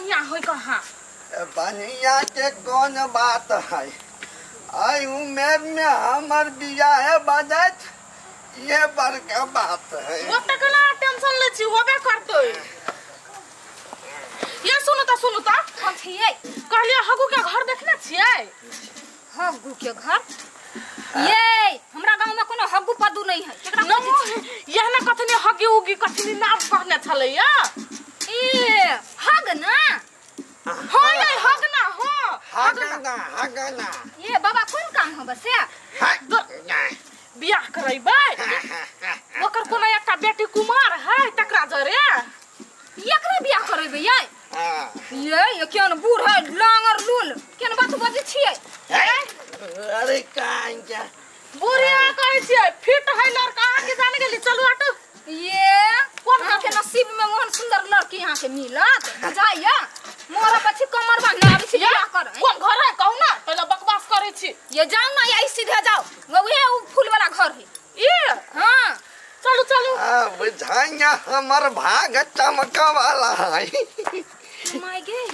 बढ़िया होय कहाँ बढ़िया के कौन बात है आई उमेर में हमर बियाह बजत ये बड़का बात है ओते केना टेंशन ले छी होबे करतै ये सुनु त सुनु त हम छियै कहलियै हगू के घर देखने छियै हगू के घर ये हमरा गांव में कोनो हगू पदू नहीं है केकरा यह ना कथनी हगी उगी कथनी नाम कहने छलैया ए हग ना हां ये हग ना हां हग ना हग ना ये बाबा कोन काम हो बस बियाह करैबै ओकर कोनो एकटा बेटी कुमार है तकरा जरे एकरा बियाह करैबै ये ये केन बूढ़ है लांगर लूल केन बात बजै छियै अरे कांचा बुढ़िया कहै छियै फिट है लड़का अहाँ के जाने गेली चलू हटू ये कोन के नसीब में ओहन सुंदर लड़की यहाँ के मिलत बुझाइया मोरा पछि कमर बांधने आबै छी बियाह कर कोन घर है कहू ना पहिले बकवास करै छी ये जाओ ना यही सीधे जाओ वही उ फूल वाला घर है ये हां चलू चलू आ बुझाइया हमर भाग चमक वाला है my गे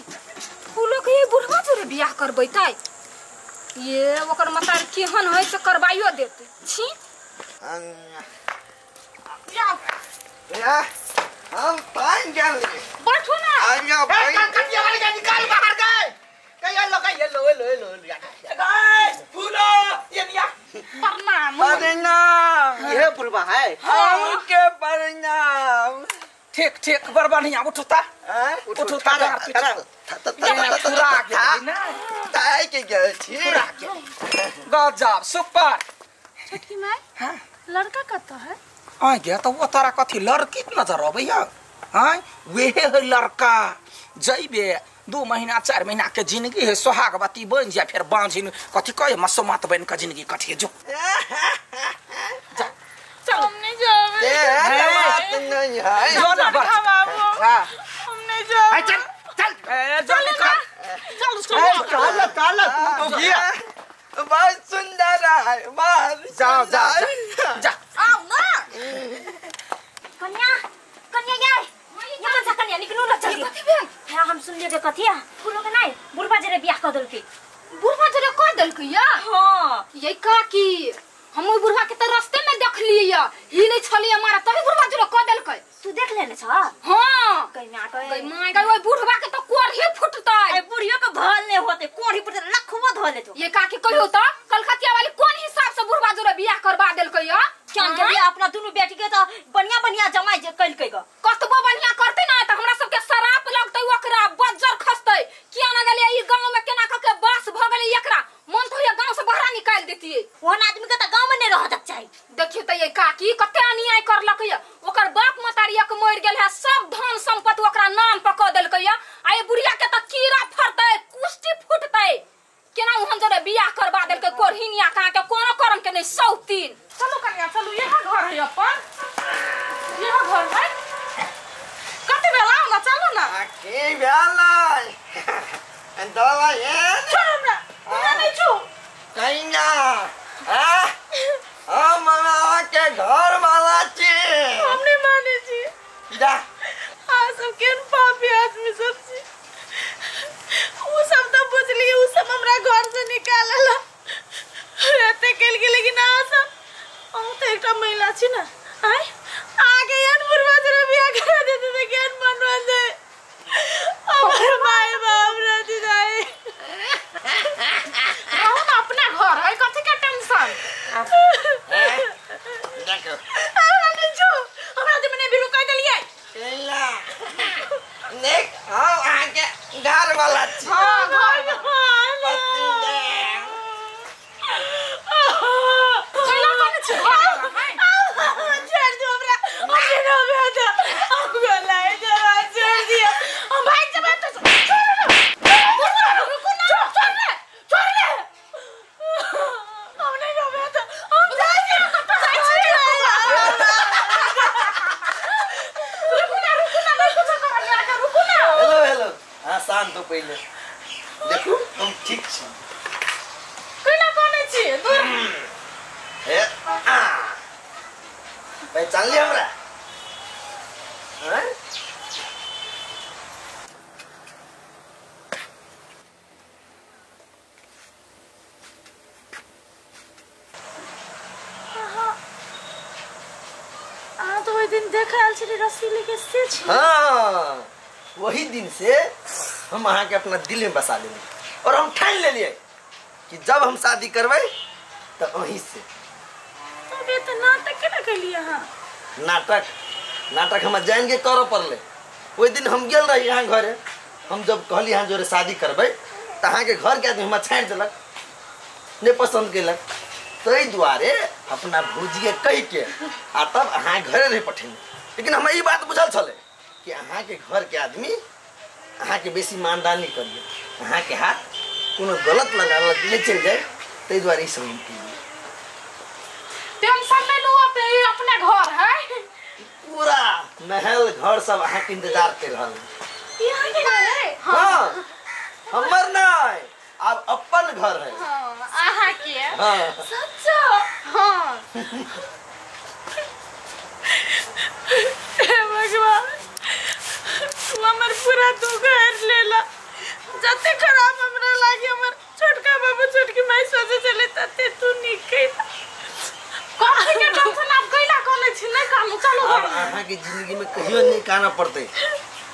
फूलो के ये बुढ़वा जोरे बियाह करबै तै ये ओकर मतार केहन है से करबाइयो देते छी या हम पान गेली बैठू ना आया भाई कटिया वाली के निकाल बाहर गए कहिया लो कहिया लो लो लो गए फूलो ये निया प्रणाम प्रणाम ये फूलबा है हम के प्रणाम ठीक ठीक बड़ बढ़िया उठुता उठुता ताई के गेल छी गजब सुपर छोटकी माय हां लड़का कत है आ गया तो वो तारा कथी लड़की नजर अबैया हां वेहे है लड़का जइबे 2 महीना 4 महीना के जिंदगी है सोहागवती बन जा फिर बांझिन कथी कहे मसोमात बन के जिंदगी कटिए जो जा चल हम नहीं जावे ए बात नहीं है जो ना बाबू हां हम नहीं जावे चल चल ए जो निकल चल चल चल चल तू गया बहुत सुंदर है बहुत जाओ जा जा आओ ना कन्या कन्या यार यहाँ से कन्या निकलू ना जल्दी कथी भेल हां हम सुन लिए के कथी है फूलो के नहीं बुढ़वा जरे बियाह कर देलकै बुढ़वा जरे कर देलकै या हां ये काकी हम ओइ बुढ़वा के त रास्ते में देखलियै या ही नहीं छलियै हमारा तभी बुढ़वा जरे कर देलकै तू देख लेने छ हां गई मां गई गई मां गई ओइ बुढ़वा के त कोढ़ी फुटतै ए बुढ़ियो के भल नहीं होते कोढ़ी फुटतै लखबो धो लेतो ये काकी कहियो त कलकतिया वाली कोन हिसाब से बुढ़वा जरे बियाह करबा देलकै या जान के अपना दोनों बेटी के त बढ़िया बढ़िया जमाई जे कइलकै ग कतबो बढ़िया करतै ना त हमरा सबके शराप लगतै ओकरा बज्जर खसतै किया ना गेलै ई गांव में केना क के बास भ गेलै एकरा मन तो ये गांव से बाहर निकाल देतियै ओहन आदमी के त गांव में नहीं रहत चाही देखियो त ये काकी कते अन्याय करलकै या ओकर बाप मतारिया के मर गेल है सब धन संपत्ति ओकरा नाम पर क देलकै या आ ये बुढ़िया के त कीड़ा फरतै कुष्टी फुटतै केना ओहन जरे बियाह करबा देलकै कोरहिनिया कहाँ के कोनो करम के नहीं सौतीन चलू कन्या चलू यह घर है अपन यह घर है कते बेला ना चलू ना की भेलै दवा ये छोड़ हमरा हमरा नहीं छू कन्या आ हम अहाँ के घर वाला छी हम नहीं माने छी जा आ सब केन पापी आदमी सब छी उ सब त बुझलिए उ सब हमरा घर से निकालला एते केल के लेकिन आ सब हम त एकटा महिला छी ना आय आगे एन बुढ़वा जरे बियाह करा देते त केन बनवा दे हमर माय बाप रहती जाए रहू ना अपना घर है कथी के टेंशन देखो हमरा नहीं छू हमरा दे मने भी रुका देलिए कैला देख हम अहाँ के घर वाला छी हां घर कैला कोन छी घर वाला है छोड़ दो हमरा हम नहीं रहबे त हम गलाए जरा छोड़ दिया हम भाग जबे त छोड़ ना रुको ना छोड़ रे छोड़ रे हम नहीं रहबे त हम जाय छी कत जाय छी रुको ना नहीं कुछ कर लिया रुको ना हेलो हेलो हाँ शांत हो पहले देखू हम ठीक छी कैला कोन छी दूर हे आ पहचान लिया हमरा हैं? देखा छली रस्सी लेके से छी। हाँ, वही दिन से हम अहाँ के अपना दिल में बसा लेली और हम ठान लेलिए कि जब हम शादी करबै तो वहीं से। अबे तो नाटक केना कैलिए अहाँ? नाटक नाटक हम जान के करऽ पड़ले। ओहि दिन हम गेल रही यहाँ घरे, हम जब कहली यहाँ जोरे शादी करबै तऽ अहाँके घर के आदमी हमरा छाँटि देलक, नहि पसंद केलक, ताहि दुआरे अपना भौजीके कहि के आ तब अहाँ घरे रही पठेने। लेकिन हमरा ई बात बुझल छलै कि अहाँके घर के आदमी अहाँके बेसी मानदान नहि करिए, अहाँके हाथ कोनो गलत लगा नहि चलि जाए, ताहि दुआरे ई सब हम केलिए। टेंशन नहीं लू, अपने घर है, पूरा महल घर सब अहाँके इंतजार कर रहल है। हाँ, हमर नहीं, अब अपन घर है। हाँ, अहाँ के। हाँ। सच्चा? हाँ। हे भगवान, तू हमर पूरा दुख हर लेला। जते खराब हमरा लागी हमर छोटका बाबू छोटकी माई सोचे चले तते तू नीक कैला। कथी के टेंशन आप कैला करै छी? नहीं कानू, चलू अब अहाँ के जिंदगी में कहियो नहीं काना पड़तै।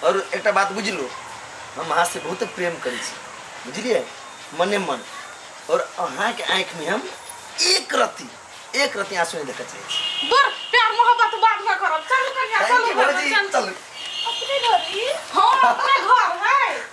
और एकटा बात बुझलू, हम अहाँ से बहुत प्रेम करै छी, बुझलिए, मने मन, और अहाँ के आँख में हम एक रत्ती आंसू नहीं देखा चाहे छी। दूर प्यार मोहब्बत बाद में करब, चलू कन्या, चलू भौजी, चलू अपने घर ही। हाँ, अपने घर है।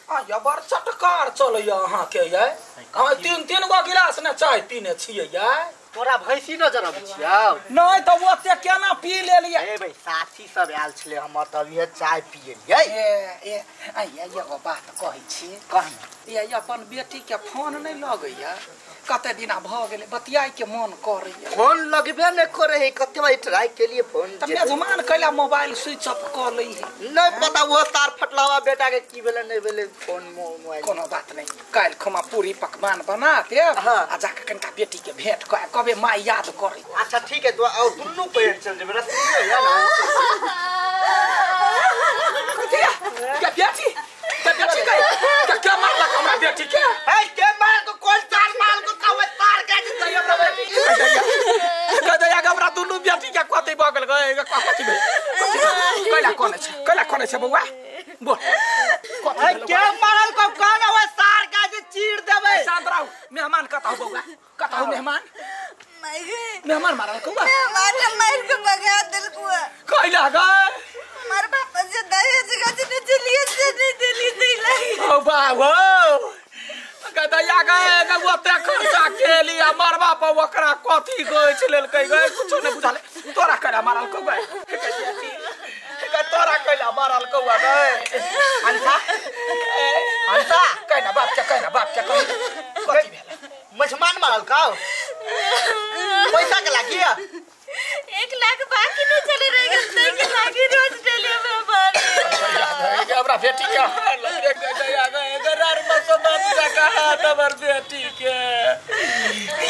आ या बड़ चटकार चलैया अहाँ के यै। अहाँ तीन तीन गो गिलास ने चाय पीने छियै यै। तोरा भैंसी नजर अबै छियौ? नहीं तऽ ओते केना पी लेलियै? ए भाई, साथी सब आयल छलै हमर तब इहे चाय पियलियै। ए ए आ ये एगो बात कहै छी, कह न। ये अपन बेटी के फोन नहीं लगैया, कते दिना भऽ गेलै बतियाइ के मन करैया। फोन लगबे नहीं करे है, कते बार ट्राई केलिए फोन। तऽ मेजमान कैला मोबाइल स्विच ऑफ कऽ लै है? नहीं पता, वो तार फटलावा बेटा के की भेलै नहीं भेलै फोन मोबाइल। कोनो बात नहीं, काल्हि खुमा पूरी पकवान बना देब आ जाके कनिका बेटी के भेंट कऽ कबे माय याद करे। अच्छा ठीक है, तो और दुनू पैर चल जेबै रस्ते या ना। के बेटी, के बेटी के के मारलक हमरा बेटी के? ए के मार को कोन तार मार को कहबै तार काट दै हमरा बेटी के। दैया हमरा दुनू बेटी के कथि भऽ गेल गए? कथि भेल? कैला कोने छै, कैला कोने छै बौआ? बोल ए के मारल को कोन होय तार काट चीर देबै। शांत रहू, मेहमान कतौ बौआ, कतौ मेहमान? मेहमान मारल कौआ? मेहमान मार के भगा देलकौ। कैला गए? मार बाप से दहेज गज ने चलिए से नहीं देली दैला। ओ बाबू गदैया गए ओते खर्चा केली आ मार बाप ओकरा कथी गछ लेलकै गए कुछो नहीं बुझाले। तोरा कैला मारल कौआ? तोरा कैला मारल कौआ गए? हंसा हंसा कहना बाप के, कहना बाप के, कथी भेल? मझमान मारल कौ पैसा के लागी 1 लाख बाकी नहीं चले रह गेल तै के लागी रोज डेली हमरा मारे। हमरा बेटी के हाल देख गया गए गरार मसो बात जका हाथ हमर बेटी के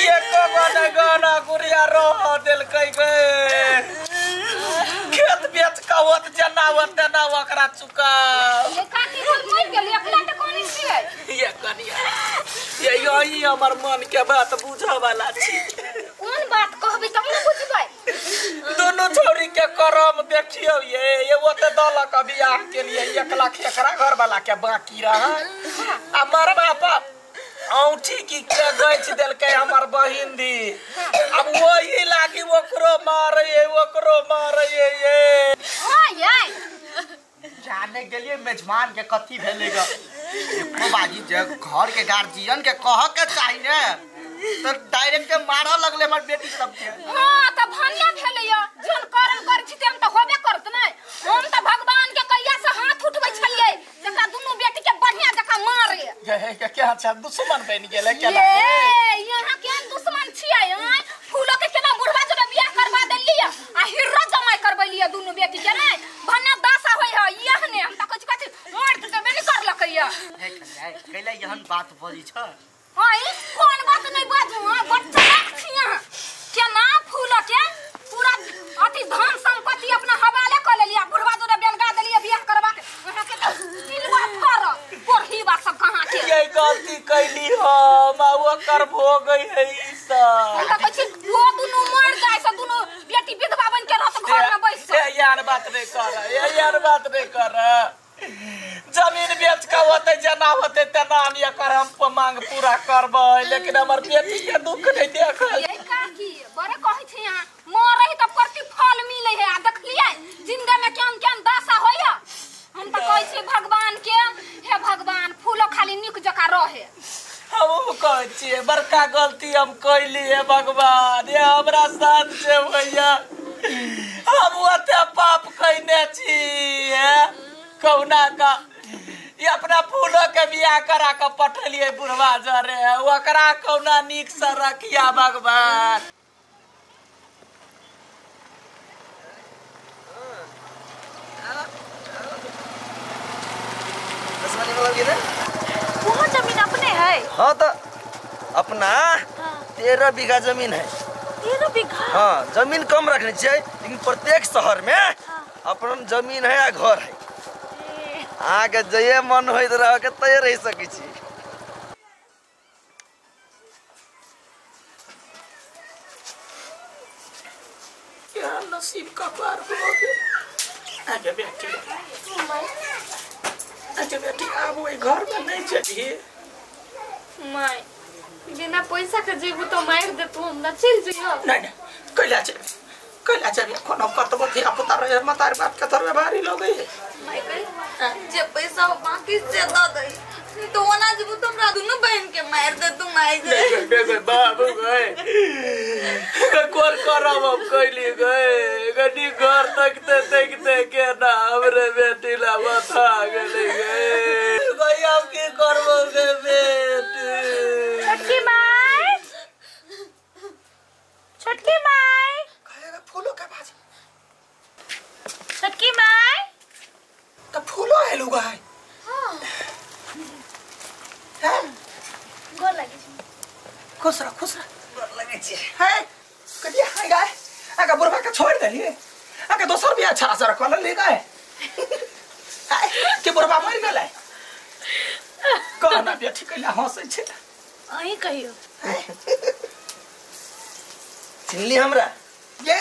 एको गना गना गुड़िया रह देलकै गए। खेत बेच के ओत जेना ओत तेना ओकरा चुका। ये काकी सब मरि गेल, एकला तऽ कोनी छियै? ये कनिया ये यही हमर मन के बात बुझऽ वाला छी। कोन बात कहबै तब ने बुझबै? दोनों छौरी के करम देखियौ ये ओते दलक बियाह के लिए 1 लाख एकरा घर वाला के बाकी रहा आ मर बाप औंठी की के गछ देलकै हमर बहिन दी। अब वही लागी ओकरो मारे ओकरो मारे ये। हां ये जाने गेलिए मेजमान के कथी भेलै ग? एको बाजी जे घर के गार्जियन के कह के चाही ने तो डायरेक्ट मारऽ लगले हमर बेटी सब के। हां त भानिया भेलै य, जन करम कर छी तेन त होबे करत नै। हम त भगवान के कहिया से हाथ उठबै छलियै जका दुनू बेटी के बढ़िया जका मारे। ये के क्या अच्छा दुश्मन बन गेलै केना? ये यहाँ के दुश्मन छियै? आय फूलो के केना बुढ़वा जोरे बियाह करवा देलियै आ हिरो जमाई करबैलियै दुनू बेटी के नै भन्ना दासा होय ह यह ने। हम त कथि कथि मार देबे नै करलकै य। हे कन्या कैला यहन बात बजै छ? हां कोन बात नहीं बाजू? हां बच्चा छी अहाँ केना फूल के पूरा अथि धन संपत्ति अपना हवाले क लेलियै, बुढ़वा जोरे बेलगा देलियै बियाह करवा के। अहाँ के त तिलवा फर कोरही बा सब कहाँ के। ये गलती कैली हम आ ओकर भोगै है ई बैस। हम त कहै छी वो दुनू मर जाय से दुनू बेटी विधवा बन के रहत घर में बैस। ए यार बात नहीं कर, ए यार बात नहीं कर। जमीन बेच के होते जना होते तना हम एकर हम मांग पूरा करबै, लेकिन हमर बेटी के दुख नहीं देखल। ये काकी बड़े कहै छी अहाँ मरै त प्रतिफल मिलै है। आ देखलियै जिंदा में केहन केहन दशा होइया। हम त कहै छी भगवान के, हे भगवान फूलो खाली नीक जकाँ रहे। हमहूँ कहै छियै बड़का गलती हम कैलियै भगवान, ये हमरा साथ जे होइया हम ओते पाप कैने छी। कहुना का ये अपना फूलो के बियाह करा के पठेलियै बुढ़वा जरे, ओकरा कहुना नीक से रखिया भगवान। वो जमीन अपने है? हाँ तो अपना 13 बीघा जमीन है। 13 बीघा? हाँ जमीन कम रखने चाहिए, लेकिन प्रत्येक शहर में अपन जमीन है या घर है। अहाँके जइए मन होइत रह के तय रह सकै छी। क्या नसीब का पार हो गया। आगे बेटी, आगे बेटी, आब ओहि घर में नहीं चलिए। माय बिना पैसा के जेबू तो मार देतू हमरा, चल जइयो। नहीं नहीं कैला चल, कैला चल, कोनो कतबो धिया पुता रहे मतार बाप के थोड़े भारी लोग है। माय कह जे पैसा हो बाकी से the they, नहीं तो ओना जेबू तो हमरा दुनू बहन के मार देतू। माय गए गए बाबू गए कोन करब हम कैली गए गनी घर तकते तकते के ना हमरे बेटी ला बता गेलै गए। गई हम की करबो गे बेटी। छोटकी माय, छोटकी माय कहेगा फूलो के बाजी। छोटकी माय तो फूलो है लुगा है। हां हैं गोर लागे छी। खुश रह, खुश रह। गोर लागे छी। है कटिया हाय गाय आगा बुढ़वा के छोड़ देलिए, आगा दोसर बियाह छड़ा सर कल ले गए। हाय के बुढ़वा मर गेलै। कहना बेटी कैला हंसै छै। अहीं कहियो। चिन्हली हमरा? ये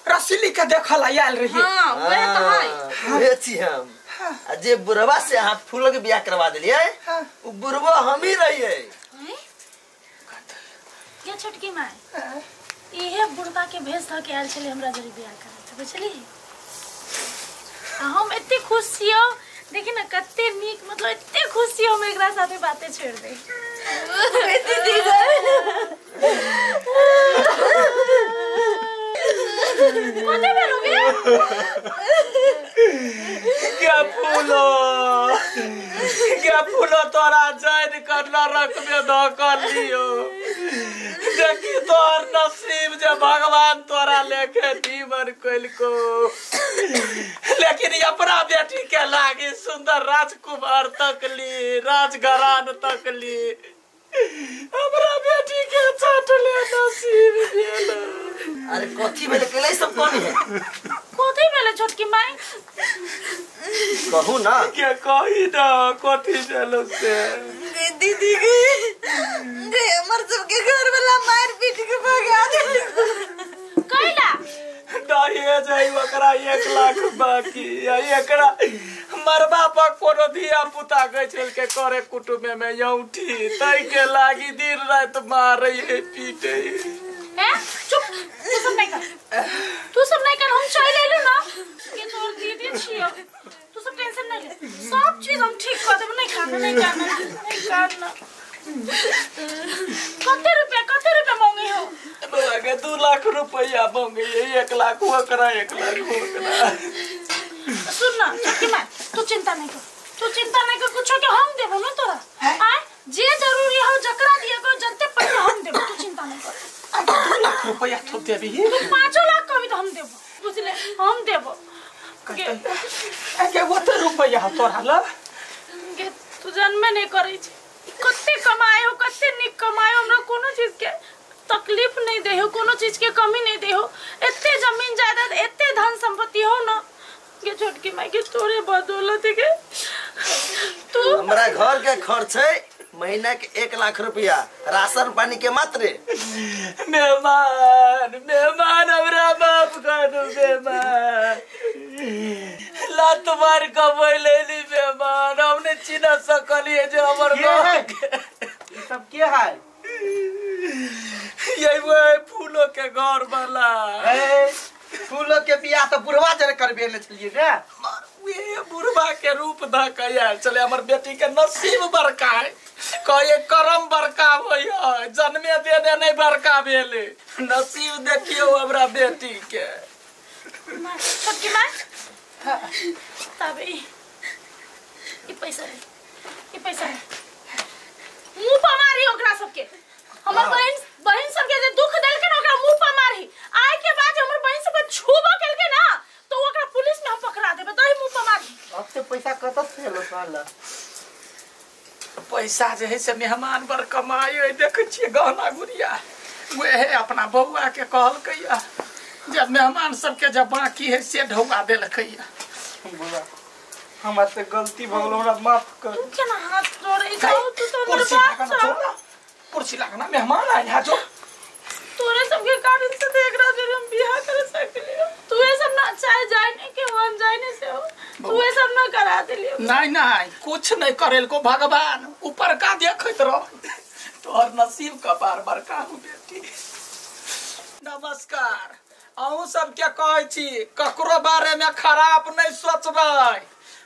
रसीली के देखल आयल रही। हां वह तो है, वह छी हम। आ जे बुढ़वा से अहाँ फूल के बियाह करवा देलिए उ बुढ़वा हम ही रहिए। ये छोटकी माय इहे बुढ़वा के भेज ध के आयल छले हमरा जरी बियाह करे, बुझली? आ हम एते खुश छियो, देखी ना कते नीक, मतलब एते खुश छियो हम एकरा साथे बातें छोड़ दे। दीदी कते बेर हो गया? क्या फूलो, क्या फूलो तोरा जान कर नरक में धोकर लियो। देखी तोहर नसीब जे भगवान तोरा लेके जीवन कैलको, लेकिन अपना बेटी के लागी सुंदर राजकुमार तकली, राजघरान तकली, हमरा बेटी के चाटले नसीब भेल। अरे कथी भेल केले सब कौन है? कथी भेल छोटकी माय? कहू ना। क्या कही ना कथी भेल से? दीदी के गे हमर सब के घर वाला मार पीट के भगा देल। कैला? दहेज है ओकरा 1 लाख बाकी, या एकरा मरबा पर कोनो धिया पुता गए छल के करे कुटुंब में यौठी तै के लागी दिन रात मारे है पीटे है। चुप, तू सब नहीं कर, तू सब नहीं कर, हम चल लेलु ना के तोर दीदी छियो, तू सब टेंशन नहीं ले, सब चीज हम ठीक कर देब। नहीं खाना, नहीं खाना, नहीं खाना। कते रुपया मांगे हो? के 2 लाख रुपया मांगे, 1 लाख ओकरा, 1 लाख ओकरा। सुन ना छोटकी माय, तू चिंता नहीं कर, तू चिंता नहीं कर, कुछो के हम देबो ना तोरा। आय जे जरूरी हो जकरा दिए को जते पैसा हम देबो, तू चिंता नहीं कर। 2 लाख रुपया तो देबी, तू 5 लाख कभी तो हम देबो, बुझले? हम देबो। के ओते रुपया तोरा ल के तू जनमे नहीं करै छी। कते कमाए हो, कते निक कमाए हो, हमरा कोनो चीज के तकलीफ नहीं दे हो, कोनो चीज के कमी नहीं दे हो। एते जमीन जायदाद, एते धन संपत्ति हो ना के छोटकी माई के तोरे बदौलत के तू हमरा घर के खर्च है महीना के 1 लाख रुपया राशन पानी के मात्रे। मेहमान मेहमान हमरा माफ कर दो मेहमान, लात मार के बोलेली मेहमान, हमने चिन्ह सकलिए जे हमर घर ई सब के है? ये वो फूलो के घर वाला। ए फूलो के बियाह तो बुढ़वा जरे करबे ने छलिए ने। वे बुढ़वा के रूप ध के आयल चले। हमर बेटी के नसीब बड़का है, कहे करम बड़का होय है, जन्मे देने नहीं बड़का भेले। नसीब देखियो हमरा बेटी के। छोटकी माँ तबे ई पैसा ई पैसा मुंह पर मारी ओकरा सबके। हमर बहन बहन सबके जे दुख देलके ना ओकरा मुंह पर मारी। आइ के बाद हमर बहन सबके छूबो केलके ना तो ओकरा पुलिस में हम पकड़ा देबे, तही मुंह पर मारी। अब से पैसा कत से एलो साला? पैसा जे है से मेहमान बर कमाई है, देखै छियै गहना गुड़िया। वह अपना बउआ के कहलकैया जब मेहमान सबके जब बाकी है से ढौआ देलकैया। बुआ हमरा से गलती भ गेल, हमरा माफ कर। तू केना हाथ जोड़ै छौ? तू तो हमर बाप छौ। कुर्सी लागना मेहमान आयल है जो तोरे सबके कारण से तो एकरा जरे हम बियाह कर सकलियो। तू ये सब ना चाहे जाए नहीं के हम जाए नहीं से हो, तू ये सब ना करा देलियो। नहीं नहीं कुछ नहीं करेल को भगवान ऊपर का देखैत रह। तोहर नसीब कपार बड़का हो बेटी। नमस्कार। अहूँ सबके कहै छी ककरो बारे में खराब नहीं सोचबै।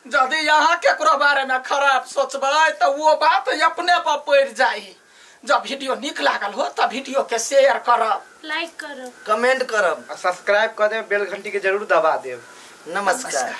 यदि यहाँ केकरो बारे में खराब सोचबै तो वो बात अपने पर पड़ जाई। जब वीडियो निक लागल हो तब वीडियो के शेयर करब, लाइक करब, कमेंट करब और सब्सक्राइब कर देब, बेल घंटी के जरूर दबा देब। नमस्कार।